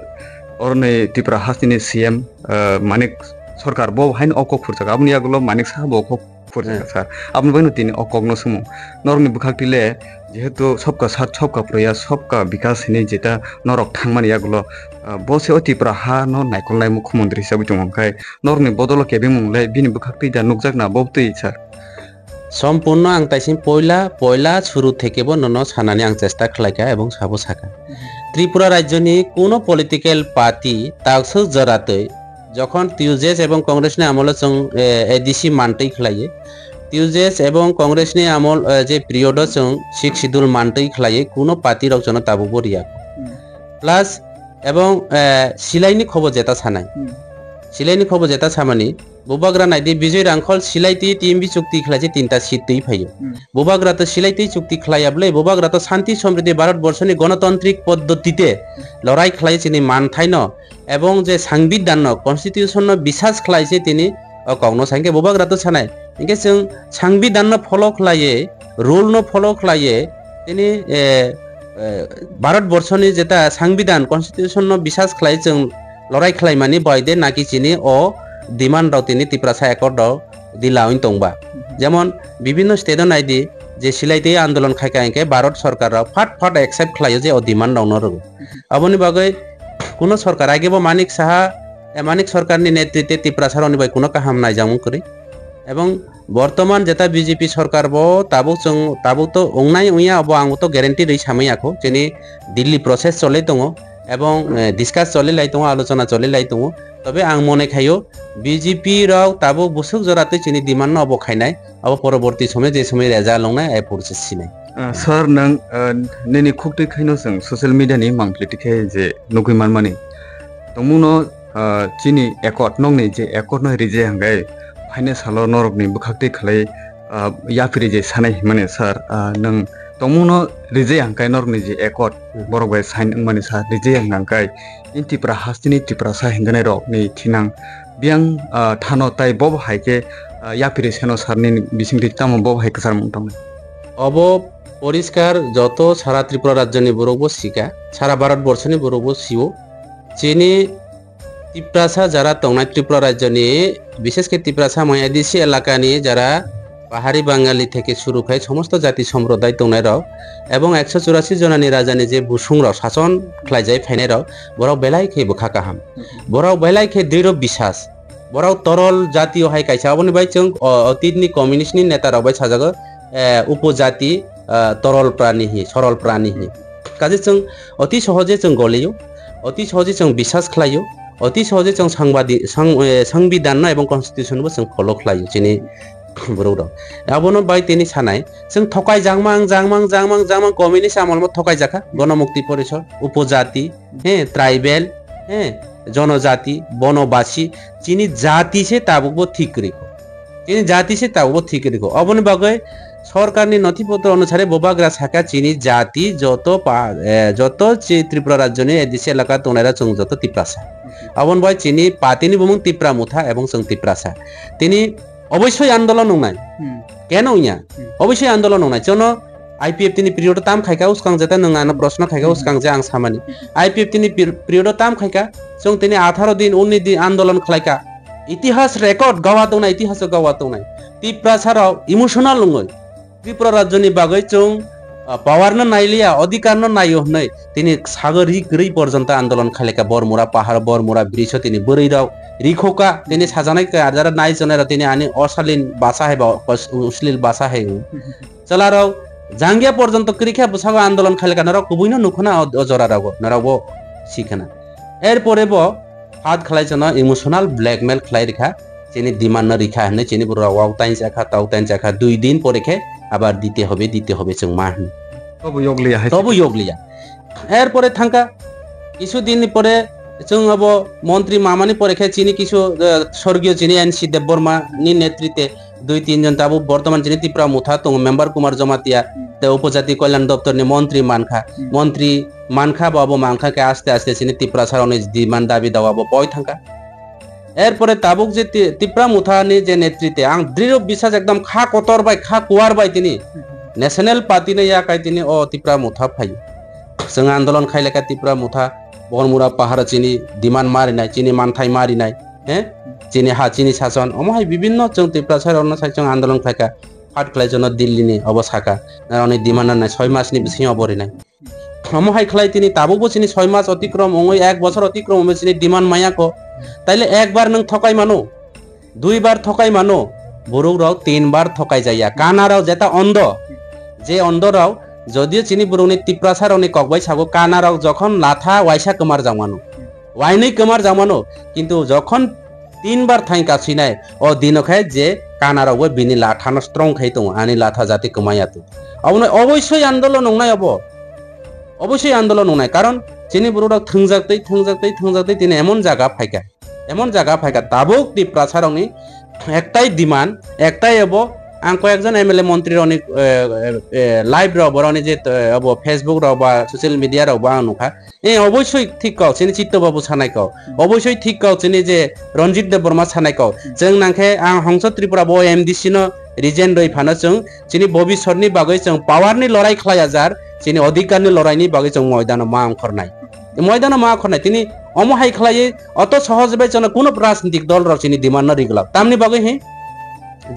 oroni Tripura hasteni C M, ah, Manik Sarkar bo haino o kok khurjak, aboni yagulo Manik Saha bo o kok khurjak, hmm, sir. Aboni bagwino tini o kokno sumung. Norokni bwkhaktwi le jehetu sabka saath, sabka prayas, sabka bikas hinwi jeta norok thangmani yagulo, ah, bo se o Tripura ha no naikolnai mukhyamantri hisabwi tongo, hwnkhe norokni bodolo kebengmung le bini bwkhaktwi da nukjakna bo twi, sir? Sompurno ang taising poila, poila suru theke bo nono sanani ang chesta khlaikha ebong sabo sakha. Tripura rajyoni kuno political party takswk joratwi Jokhon T U J S ebong Congress ni amolo chwng, eh, A D C mantwi khlaiwi, T U J S ebong Congress ni amol, eh, je period o chwng Sixth Schedule mantwi khlaiwi kuno party rok jono tabukbo riya. Hmm. Plus ebong, eh, silai ni khobo jeta sanai. Hmm. Silai ni khobo jeta samani, bubagra naidi Bijoy Rangkhol silai twi T M B chukti khlaijak tinta seat twi phaio. Hmm. Bubagra to silai twi chukti khlaiya bwle, bubagra to Shanti Sampriti Bharat Borso ni Ganatantrik Poddotite lorai khlai chini manthaino ebong je Sangbidanno, Constitutionno bisas khlai se tini o kokno sa. Hinkhe bubagra to sanai. Hinkhe chwng Sangbidanno follow khlaiwi, ruleno follow khlaiwi, tini, eh, eh, Bharat Borshoni jeta Sangbidan, Constitutionno bisas khlai chwng lorai khlaimani bai de naki chini o demand rok tini Tiprasa Accord rok dila wng tongba. Jemon bibhinno state o naidi je silai twi andolon khaika hinkhe Bharat Sarkar rok phat phat accept khlaio je o demand rokno rwgo. Aboni bagwi kuno sarkar, agebo Manik Saha, eh, Manik Sarkarni netritwe Tiprasa rokni bai kuno kaham naijakmung kwrwi. Ebong bortoman jeta B J P sarkar bo tabuk chwng, tabuk to wngnai wngya, obo ang to guarantee rwi samwi yakho. Chini Delhi process cholwi tongo, ebong, eh, discuss cholwi lai tongo, alochona cholwi lai tongo. Tobe ang mone khaio, B J P rok tabuk bwswk jora twi chini demand no obo khainai, abo poroborti somoy je somoy result wngnai, ai purse sinai. Ah, sir, nang, ah, nini khuktwi khaino chwng social media ni mangpili tikhe je nugwi manmani. Tongmungno, ah, chini accord, nokni je accord no reject hwnkhe phaina salo norokni bwkhaktwi khlai, ah, yapri je sanai himani, sir, ah, nang tongmungno reject hwnkhe norokni je accord, hmm, borok bai sign wngmani sa reject hwnkhe in Tipra hasteni Tiprasa hinjanai rokni thinang biyang, ah, thano tai bobo hai khe, ah, yapri seno sir nini bisingtwi tamo bobo hai kwcharmung tongnai? Obo poriskar, joto sara Tripura rajyoni borokbo sika, sara Bharat borshoni borokbo sio. Chini Tiprasa jara tongnai Tripura rajyoni, bishesh khe Tiprasa maya A D C elakani jara Pahari Bangali theke suru khai somosto jati somprodai tongnai rok ebong ekso churasi jonani rajani je busung rok sason khlaijai phainai rok, borok belai khe bwkha kaham. Borok belai khe drirw bisas. Borok torol jati o hai kaisa, aboni bai chwng o, otitni communist ni neta rok bai sajago, eh, upojati, eh, torol prani hi, sorol prani hi. Kaje chwng oti sohoje chwng golio, oti sohoje chwng bisas khlaio, oti sohoje chwng sangbadi-, sang-, eh, sangbidan no ebong constitution bo chwng follow khlaio chini borok rok. Abono bai tini sanai, chwng thokai jangmang, jangmang, jangmang, jangmang communist amol mo thokai jakha, Gonomukti Porishod, upojati, he, tribal, he, jonojati, bonobasi, chini jati se tabuk bo thik kwrwi kho. Chini jati se tabuk bo thik kwrwi kho. Oboni bagwi sorkarni nothipotro onusare bubagra saka chini jati joto pa-, eh, joto chi Tripura rajyoni A D C elaka tongnai rok chwng joto Tiprasa. Oboni bai chini party ni bumung Tipra Motha ebong chwng Tiprasa. Tini oboisoi andolon wngnai. Hmm. Keno wngya? Hmm. Oboisoi andolon wngnai. Chono I P F T ni period o tam khaika uskang jeta nwng ano proshno khaika Hmm. uskang je ang samani. Hmm. I P F T ni per-, period o tam khaika, chwng tini atharo din, unni din andolon khlaika. Itihas record gawa tongnai, itihas o gawa tongnai. Tiprasa rok emotional wngwi. Tripura rajyoni bagwi chwng, ah, power no nailiya, odhikar no naio hwnwi tini sago ri kwrwi porjonto andolon khaileka Bormura pahar, Bormura bridge o tini bwrwi rok rikhoka, tini sajaknai khe ajara nai chonai rok tini ani osalin basa hai ba os-, uslil basa hai o. Chwla rok jangya porjonto kwrwi khe bwsago andolon khaileka norok kubui no nukhuna o, o jora rogo, norok bo sikhana. Er pore bo Hat khlai chwngno emotional blackmail khlai rikha, chini demand no rikha hinwi chini borok rok wak tain chakha, tok tain chakha, dui din pore khe abar dite hobe, dite hobe chwng ma hwn. Tobo yokliya hai. Tobo yokliya. Er pore thangkha, kisu din ni pore chwng abo montri mamani pore khe chini kisu, eh, sorgiyo chini N C Debbarma ni netrite dui tin jon tabuk bortoman chini Tipra Motha tongo, member Kumar Jamatia, Hmm. tei Upojati Kalyan Doptor ni montri mankha. Hmm. Montri mankha bo abo mankha khe aste aste chini Tiprasa rokni demand dabi dawa bo poi thangkha. Er pore tabuk je Ti-, Tipra Motha ni je netrite ang drirw bisas ekdom kha kotor bai kha kuar bai tini Hmm. National Party no yakai tini o Tipra Motha phaio. Chwng andolon khaileka Tipra Motha, Bormura paharo chini demand marinai, chini manthai marinai, he? Chini ha, chini sason, omo hai bibinno chwng Tiprasa rokno sai chwng andolon khlaika, hat khlai jono Delhi ni obo saka, naroni demand nai soi mas ni bisingo obo rinai. Omo hai khlai tini tabukbo chini soi mas otikrom wngwi, ek bosor otikrom wngwi chini demand maya ko. Taile ekbar nwng thokai mano, duibar thokai mano, borok rok tinbar thokai jaya. Kana rok jeta ondo, je ondo rok, jodio chini borokni Tiprasa rokni kok bai sago, kana rok jokhon latha waisa kwmar jangmano, wainwi kwmar jangmano, kintu jokhon tinbar thain kasinai, o dino khe je kana rokbo bini lathano strong khai tongo, ani latha jati kwmaya tu. Abono oboisoi andolon wngnai obo, oboisoi andolon wngnai, karon chini borok rok thwngjak tei, thwngjak tei, thwngjak tei tini emon jaga phaikha. Emon jaga phaikha, tabuk Tiprasa rokni ektai demand, ektai abo ang koyekjon M L A montri rokni, eh, eh, eh, live rok borokni je, eh, abo Facebook rok ba social media rok bo ang nukha. Eh, oboisoi thik kok, chini Chitto Babu sanai kok. Oboisoi thik kok, chini je Ranjit Debbarma sanai kok. Chwng nangkhe ang Hongso Tripura bo M D C no resign rwi phano chwng chini bobisotni bagwi chwng power ni lorai khlai ajar, chini odhikar ni lorai ni bagwi chwng moidano ma ongkhornai. Moidano ma ongkhornai, tini omo hai khlaiwi oto sohoj bai chwngno kuno rajnitik dol rok chini demand no rigwlak. Tamni bagwi he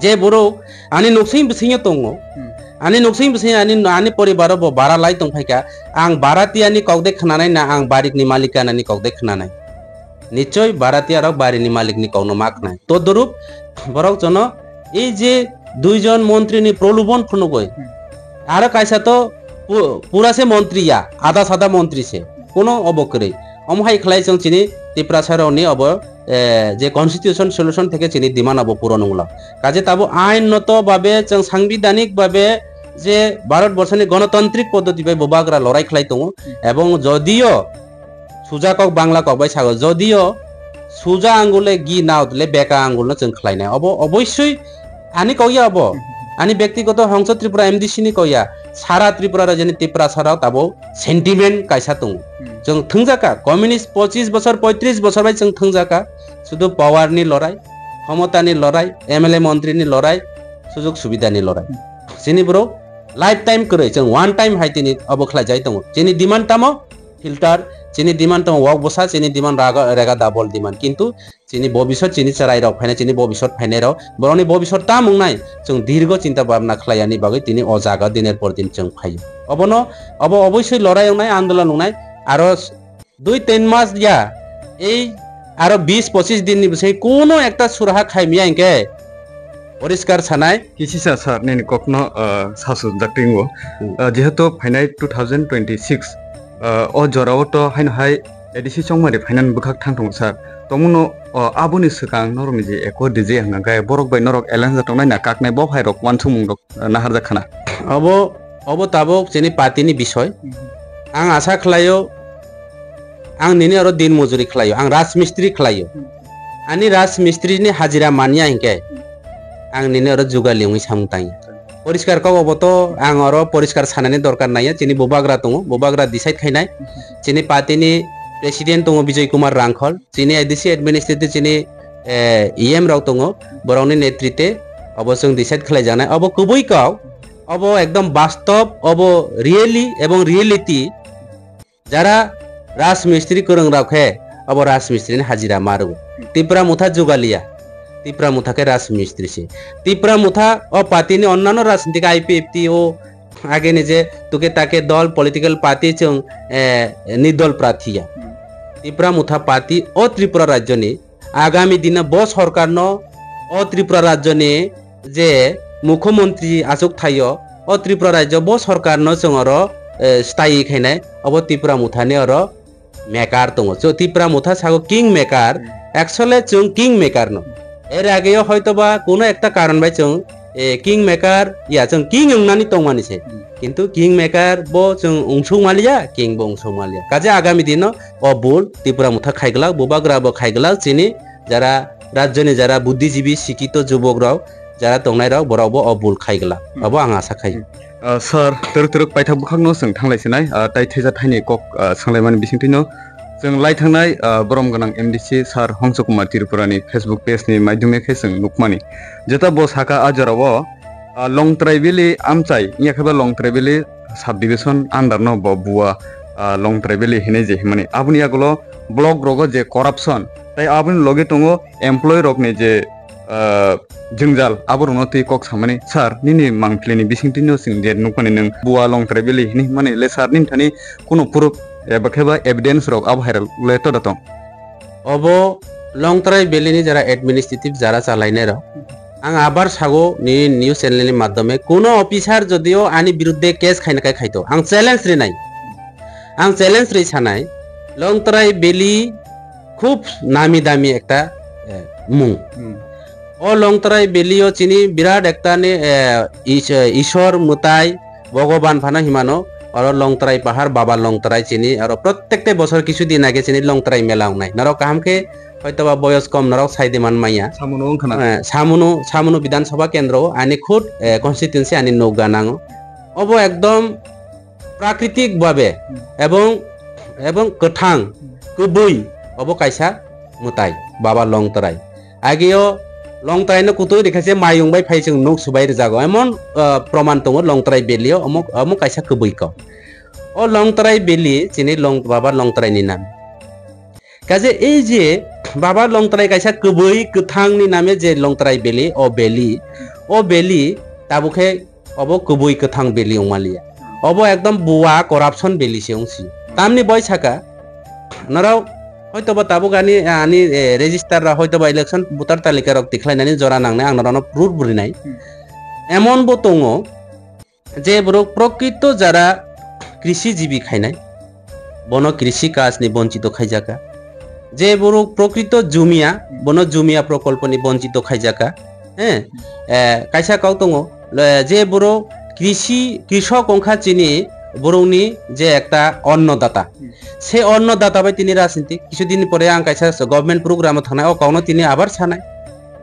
je borok ani nuksing bisingo tongo, Hmm. ani nuksing bisingo ani, ani poribaro bo bara lai tong phaikha, ang bara tiyani kok de khwnanai na ang barik ni malik kanani kok de khwnanai? Nichoi bara tiya rok bari ni malik ni kok no ma khwnai. Todorup borok jono ei je duijon montri ni prolobon phunugwi, Hmm. aro kaisa to pu-, pura se montri ya, ada sada montri se, kono obo kwrwi. Omo hai khlai chwng chini Tiprasa rokni obo, eh, je constitution solution theke chini demand obo puron wngla. Kaje tabo ain noto babe chwng sangbidanik babe je Bharat Borsoni gonotantrik poddoti bai bubagra lorai khlai tongo, ebong jodio suja kok Bangla kok bai sago, jodio suja angule gi naut le beka angul no chwng khlainai. Obo oboisoi ani kok ya obo. Ani bektigoto Hongso Tripura M D C ni kok ya. Sara Tripura rajyoni Tiprasa rok tabo sentiment kaisa tongo. Hmm. Chwng thwngjaka, communist pochis bosor, poitris bosor bai chwng thwngjaka. Sudu power ni lorai, khomota ni lorai, M L A montri ni lorai, sujog subida ni lorai. Hmm. Chini borok lifetime kwrwi, chwng one time hai tini obo khlai jai tongo. Chini demand tamo? Filter, Chini demand tongo wak bwsa, chini demand raga, rega double demand. Kintu chini bobisot, chini chwrai rok phainai, chini bobisot phainai rok, borokni bobisot tam wngnai, chwng dirgo chinta bhabna khlai yani bagwi tini o jaga diner por din chwng phaio. Obono, obo obosoi lorai wngnai, andolon wngnai, aro dui tin mas ya, ei aro bis pochis din ni bising kuno ekta suraha khaimya hinkhe poriskar sanai. Kisisa sir, nini kokno, ah, sasu jakti wngo. Hmm. Ah, jehetu phainai two thousand twenty-six, ah, o jorao to haino hai A D C chongmari phainani bwkhak thang tongo sir. Tongmano, ah, aboni swkang norokni je accord D J hwnka khe borok bai norok alliance tongnai na kaknai bo hai rok uansukmung rok, ah, naharjak khana. Abo, obo tabuk chini party ni bisoi. Hmm. Ang asa khlaio, ang nini oro din mojori khlaio, ang rajmistri khlaio. Hmm. Ani rajmistri ni hajira manya hinkhe, hmm, ang nini oro jugali wngwi samung tangya. Poriskar kok obo to ang oro poriskar sanani dorkar naiya, chini bubagra tongo, bubagra decide khainai. Hmm. Chini party ni president tongo Bijoy Kumar Rangkhol, chini A D C administrative chini, eh, E M rok tongo, borokni netrite obo chwng decide khlaijaknai. Obo kubui kok, obo ekdom bastob, obo really ebong reality. Jara rajmistri kwrwng rok khe abo rajmistri ni hajira ma rwo. Tipra motha jugalia, Tipra motha khe rajmistri se. Tipra motha o party ni onnano rajnitik I P F T o ageni je tuke take dol political party chwng, eh, nirdol prarthi ya. Tipra motha party o Tripura rajyoni agami dino bo sorkarno o Tripura rajyoni je mukhyamantri achuk thaio, o Tripura rajyo bo sorkarno chwng oro, eh, staiwi khainai, obo Tipra mothani oro maker tongo. So Tipra motha sago king maker, actually chwng king maker no. Er ageo hoitoba kuno ekta karon bai chwng, eh, king maker ya chwng king wngnani tongmani se. Kintu king maker bo chwng ungsuk maliya, king bo ungsuk maliya. Kaje agami dino o bul Tipra motha khaiglak, bubagra bo khaiglak, chini jara rajyoni jara buddhijibi, sikito jubok rok jara tongnai rok, borok bo o bul khaiglak. Hmm. Abo ang asa khai. Hmm. Ah, sir, twrwk twrwk paithak bwkhakno chwng thanglai sinai, ah, tai theja thaini kok, ah, swnglaimani bisingtwino chwng lai thangnai, ah, borom gwnang M D C sir Hongso Kumar Tripurani Facebook page ni maidhome khe chwng nukmani. Jeta bo saka a jorao, ah, Longtrai Valley amchai, wngya khe ba Longtrai Valley subdivision under no bo bua, ah, Longtrai Valley hinwi je himani. Aboni yagulo block rogo je corruption, tai aboni loge tongo employee rokni je, ah, jwngjal, aborokno twi kok samani. Sir, nini mangpili ni bisingtwino chwng je nukmani nwng bua Longtrai Valley hinwi himani le sir nini thani kuno proof eba khe ba evidence rok abo hai rok le to da tong? Obo Longtrai Valley ni jara administrative jara chalainai rok. Ang abar sago ni news channel ni madhyome kuno officer jodio ani biruddhe case khaina kai khaito, ang challenge rinai. Ang challenge ri sanai, Longtrai Valley khub nami dami ekta, eh, mung. Hmm. O Longtrai Valley o chini birat ekta ni, eh, is-, eh, Isor mwtai, Bhogoban phano himano, oro Longtrai pahar, Baba Longtrai chini, oro prottekte bosor kisu din age chini Longtrai mela wngnai. Norok kaham khe hoitoba boyos kom norok sai de man manya. Samono wng khna. Eh, Samono, Samono Bidhan Sabha Kendro ani khud, eh, constituency ani nokga nango. Obo ekdom prakritik babe, hmm, ebong, ebong kwthang, hmm, kwbwi, obo kaisa mwtai, Baba Longtrai. Ageo Longtrai no kutui rikha se mayung bai phai chwng nuk subai rwjago. Emon, ah, proman tongo Longtrai Valley o, omo, omo kaisa kwbwi kok. O Longtrai Valley chini Long, Baba Longtrai ni nam. Kaje ei je Baba Longtrai kaisa kwbwi kwthang ni name je Longtrai Valley, o valley, o valley tabuk khe obo kwbwi kwthang valley wngmaliya. Obo ekdom bua corruption valley se wngsi. Tamni bai saka, norok hoitoba tabuk ani, ani, eh, register rok hoitoba election voter talika rok tikhlainani jora nangnai, ang norokno proof rinai. Hmm. Emon bo tongo, je borok prokrito jara krishi jibi khainai, bono krishi kaj ni bonchito khaijaka. Je borok prokrito jumia, bono jumia prokolpo ni bonchito khaijaka. He, eh, kaisa kok tongo, le, je borok krishi, krishok wngkha chini borokni je ekta onnodata. Hmm. Se onnodata bai tini rajniti, kisu din pore ang kaisa government program o thangnai, o kokno tini abar sanai.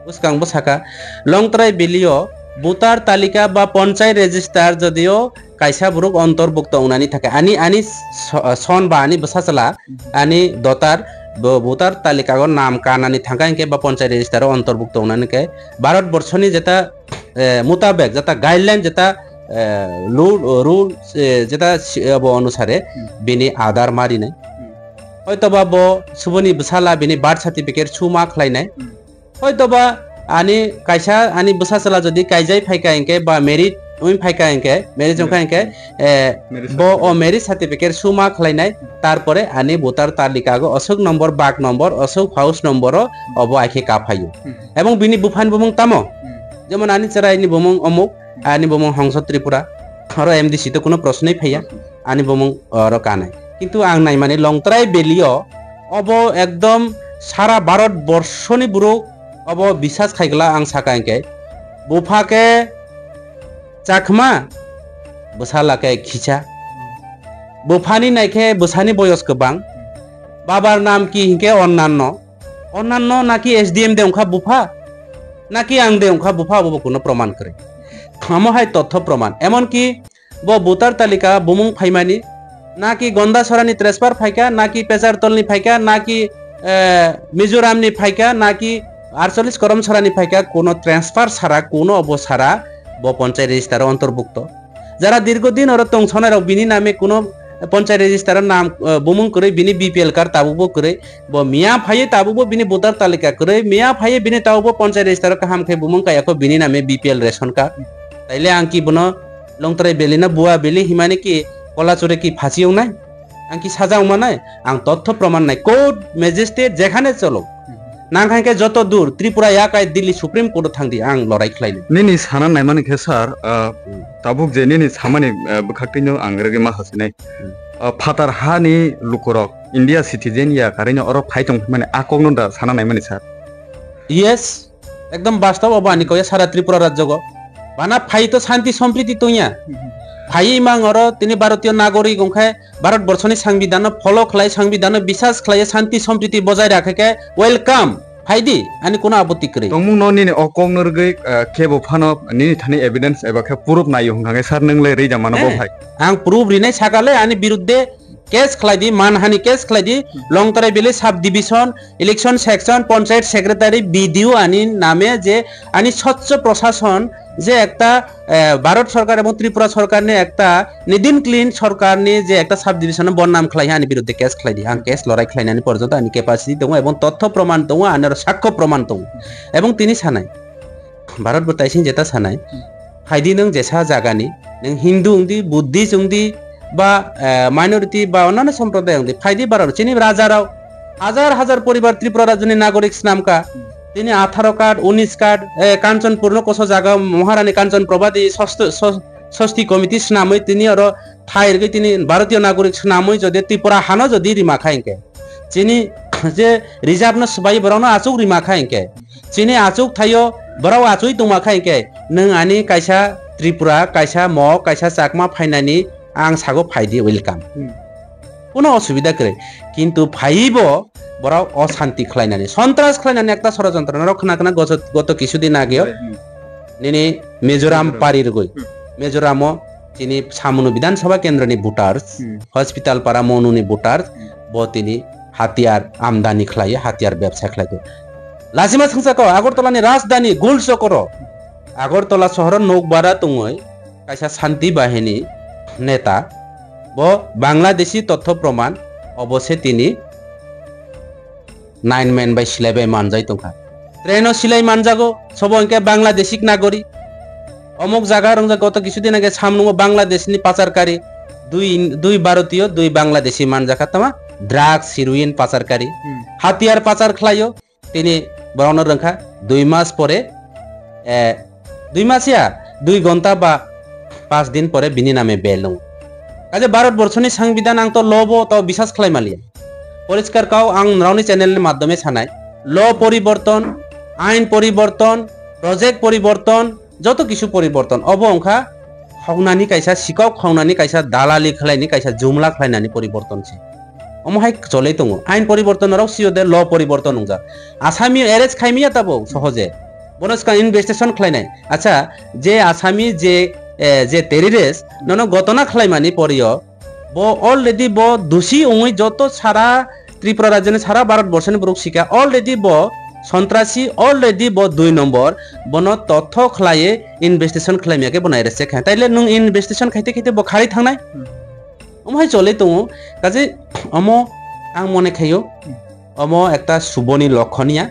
Bwskang bo saka, Longtrai Valley o voter talika ba ponchai register jodio kaisa borok ontorbukto wngnani thangkhe, ani, ani so-, son ba ani bwsachwla, ani dotar bo voter talika o nam kanani thangkha hinkhe ba ponchai register o ontorbukto wngnani khe Bharat borso ni jeta, eh, mutabek, jeta guideline, jeta, eh, lu-, rule, eh, jeta si-, abo onusare, hmm, bini adhar marinai. Hmm. Hoitoba bo suboni bwsala bini birth certificate suma khlainai. Hmm. Hoitoba ani kaisa ani bwsa chwla jodi kaijai phaika hinkhe ba married wng phaika hinkhe, marriage wngkha hinkhe, eh, Marriage bo o certificate. Marriage certificate suma khlainai, tarpore ani voter talika go aswk number, bak number, aswk house number o obo aikhe kaphaio. Hmm. Ebong bini buphani bumung tamo? Hmm. Jemon ani chwraini bumung omuk, ani bumung Hongso Tripura. Oro M D C to kuno prosnoi phaiya. Prosno. Ani bumung oro kanai. Kintu ang naimani Longtrai Valley o obo ekdom sara Bharat borshoni borok obo bisas khaigwla ang saka hinkhe. Bupha khe Chakma, bwsala khe Khicha. Buphani naikhe bwsani boyos kwbang. Babar nam ki hinkhe Onnanno. Onnanno naki S D M de wngkha bupha? Naki ang de wngkha bupha, obo bo kuno proman kwrwi. Omo hai totho proman. Emon ki bo voter talika bumung phaimani, naki Gondasorani transfer phaikha, naki Pechartolni phaikha, naki, eh, Mizoramni phaikha, naki Archolis Koromsorani phaikha, kuno transfer sara, kuno obo sara bo ponchai register o ontorbukto. Jara dirgo din oro tong sonai rok bini name kuno ponchai register o nam, eh, bumung kwrwi, bini B P L card tabuk bo kwrwi, bo miya phaiwi tabuk bo bini voter talika kwrwi, miya phaiwi bini tabuk bo ponchai register o kaham khe bumung kaya kho bini name B P L ration card. Taile ang ki bono Longtrai Valley na Bua Valley himani ki kola chure ki phasi wngnai? Ang ki saja wngmanai? Ang totho proman nai. Court, magistrate, jekhane cholo. Nang khankhe joto dur, Tripura yakai Delhi Supreme Court o thangdi, ang lorai khlainai. Nini sana naimani khe sir, ah, Hmm. tabuk je nini samani, ah, bwkhak twino ang rwgwi ma hasinai. Hmm. Ah, phatar hani lukurok, India citizen ya karino oro phai tong mani a kokno da sana naimani sir? Yes. Ekdom bastob obo ani kok ya sara Tripura rajyogo. Bana phai to shanti sompriti tongya. Phai mang oro tini Bharatiyo nagorik wngkhe Bharat borshoni sangbidanno follow khlai, sangbidanno bisas khlai, shanti sompriti bojai rakhe khe welcome. Phaidi, ani kuno apotti kwrwi. Tongmung no nini o kok no rwgwi, eh, kebo phano nini thani evidence eba khe proof naio hwnkha khe sir nwng le rija mano bo Eh, phai. Ang proof rinai sakale ani birudde case khlai di, manhani case khlai di, Longtrai Valley sub division, election section, panchayat secretary, B D O ani name je ani swchho prashason je ekta, eh, Bharat sorkar ebong Tripura sorkarni ekta nidin clean sorkarni je ekta sub division bonnam khlai ani birudde case khlai di, ang case lorai khlainani porjonto ani capacity tongo ebong totho proman tongo, ani oro sakho proman tongo ebong tini sanai. Bharat bo taising jeta sanai. Hmm. Phaidi nwng jesa jagani, nwng Hindu wngdi, Buddhist wngdi, ba, eh, minority ba onano somproday wngdi. Phaidi Bharat chini rajarok hajar hajar poribar Tripura rajyoni nagorik swnamkha. Hmm. Tini atharo card, unis card, eh, Kanchanpurno koso jaga Maharani Kanchan Probadi sost-, sos-, sosti committee swnamwi tini oro thairgwi tini Bharatiyo nagorik swnamwi jodi Tripura hano jodi rimakha hinkhe. Chini je reserve no swbai borokno achuk rimakha hinkhe. Chini achuk thaio borok achugwi tongma kha hinkhe nwng ani kaisa Tripura, kaisa Mok, kaisa Chakma phainani ang sago phaidi welcome. Hmm. Kuno osubida kwrwi. Kintu phaiwi bo borok oshanti khlainani, sontras khlainani ekta sorojontro norok khna khna goto, goto kisu din ageo. Hmm. Nini Mizoram Mizoram. Pari rwgwi. Hmm. Mizoramo chini Samunu Bidhan Sabha Kendroni voters, Hmm. Hospital Para Monuni voters, Hmm. bo tini hatiyar amdani khlaiwi, hatiyar bebsa khlaiwi. Lachima thwngsa kok, Agartala ni rajdhani Gul Chokro, Agartala sohoro nokbara tongwi kaisa Shanti Bahini neta, bo Bangladeshi totho proman, obo se tini nine man bai silai bai manjai tongkha. Train o silai manjago, sobo hwnkhe Bangladeshi nagori. Omok jaga rongjak goto kisu din age samnungo Bangladesh ni pachar kari. Dui, dui Bharatiyo, dui Bangladeshi manjakha tama drugs, heroin pachar kari. Hmm. Hatiyar pachar khlaio, tini borokno rwngkha dui mas pore, eh, dui mas ya, dui gonta ba pas din pore bini name bail nung. Kaje Bharat borshoni sangbidan ang to lobo to bisas khlai maliya. Poriskar kau ang nrao ni channel ni madhyome sanai. Law poriborton, ain poriborton, project poriborton, joto kisu poriborton. Obo wngkha khoknani kaisa sikok, khoknani kaisa dalali khlaini, kaisa jumla khlainani poriborton se. Omo hai cholei tongo. Ain poriborton norok sio de law poriborton wngjak. Asami arrest khaimiya tabo sohoje. Bono swkang investigation khlainai. Acha, je Asami je, eh, je terrorist nono gotona khlaimani porio, bo already bo dusi wngwi joto sara Tripura rajyoni sara Bharat borshoni borok sikha already bo sontrasi, already bo dui nombor, bono totho khlaiwi investigation khlaimya khe bono arrest kha. Taile nwng investigation khaite khaite bo kharwi thangnai? Hmm. Omo hai cholwi tongo. Kaje omo Ang mone khaio, omo ekta suboni lokhon ya.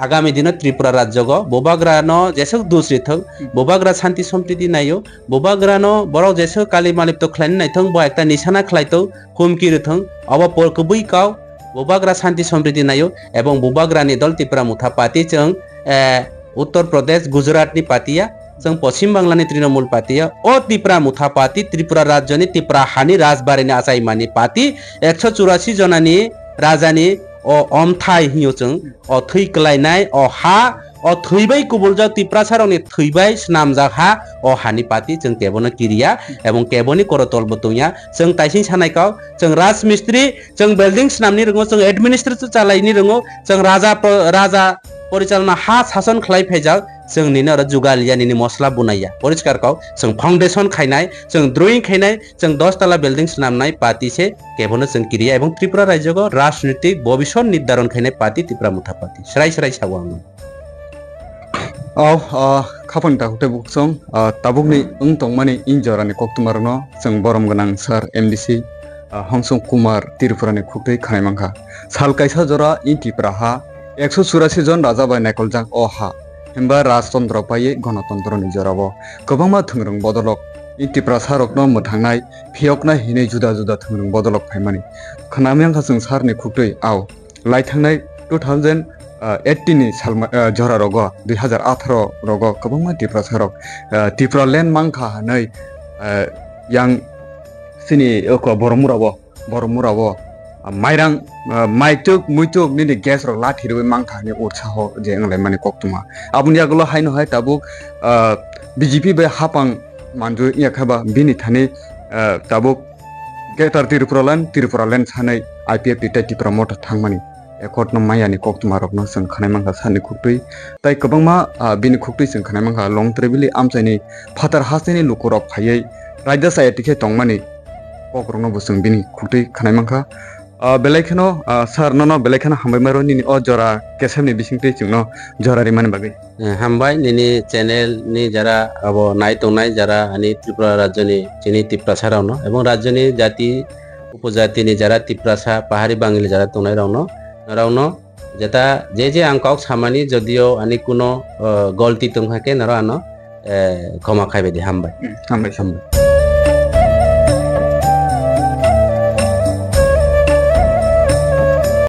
Agami dino Tripura rajyogo bubagrano jeswk dus rithwng, bubagra shanti sompriti naio, bubagrano borok jeswk kali malipto khlaina naithwng, bo ekta nisana khlaitwng, humki rithwng, obo por kwbwi kau, bubagra shanti sompriti naio, ebong bubagrani dol Tipra Motha Party chwng, eh, Uttar Pradesh, Gujarat ni party ya, chwng Poschim Bangla ni Trinamool party ya, o Tipra Motha Party, Tripura rajyo ni Tipra hani rajbari ni achaimani party, ekso churasi jona ni raja ni o omthai hinyo chwng, o thwi kwlainai, o ha, o thwi bai kubuljak Tiprasa rok ni thwi bai swnamjak ha, o hani party chwng kebono kiriya, ebong keboni korotol bo tongya, chwng taising sanai kau, chwng rajmistri, chwng building swnamni rwngo, chwng administrator chalaini rwngo, chwng raja pro-, raja porichalona ha sason khlai phaijak, chwng nini oro jugal ya, nini mosla bunai ya. Poriskar kok, chwng foundation khainai, chwng drawing khainai, chwng dos tala building swnamnai party se, kebono chwng kiriya, ebong Tripura rajyogo rajnitik bobiswt nirdaron khainai party Tipra Motha Party. Srai srai sabo ang. O, o, khapang takhuk tei buksong, o, tabukni wng tongmani in jorani koktwmarokno chwng borom gwnang sir M D C, o, Hongsong Kumar Tripurani khuktwi khanai mankha. Sal kaisa jora in Tipra ha ekso churasi jon raja bai naikoljak o ha. Himba rajtantro paiwi ganatantroni jorao kwbangma thwngrwng bodolok in Tiprasarokno mwthangnai, phiyoknai hinwi juda juda thwngrwng bodolok phaimani. Khnamya wngkha chwng sirni khuktwi, ao. Lai thangnai two thousand eighteen ni salma, ah, jora rogo, dui hazar atharo rogo kwbangma Tiprasa rok, ah, Tipraland mankha hwnwi, ah, yang sini oko Boromura bo, Boromura bo, ah, mairang, ah, maituk muituk nini gas rok lathi rwi mankha hwnwi utsaho je wnglaimani koktwma. Aboni yagulo haino hai tabuk, ah, B J P bai hapang manju wngya khe ba bini thani, ah, tabuk Greater Tripuraland, Tripuraland sanai I P F T tei Tipra Motha thangmani accord no mayani koktwma rokno chwng khanai mankha sani khuktwi. Tai kwbangma, ah, bini khuktwi chwng khanai mankha Longtrebili amchaini phatar hasteni lukurok phaiwi raida chaya tikhe tongmani kokrokno bo chwng bini khuktwi khanai mankha. Ah, belai kheno, ah, sir nono belai kheno hambai maro nini o jora kesemni bisingtwi chwngno jora rimani bagwi. Eh, hambai nini channel ni jara abo nai tongnai jara ani Tripura rajyo ni chini Tiprasa rokno ebong rajyo ni jati upojati ni jara Tiprasa pahari Bangali jara tongnai rokno, norokno jeta je je ang kok samani jodio ani kuno, eh, golti tongkha khe norok ano, eh, khoma khaibai di hambai. Hmm, hambai. Hambai.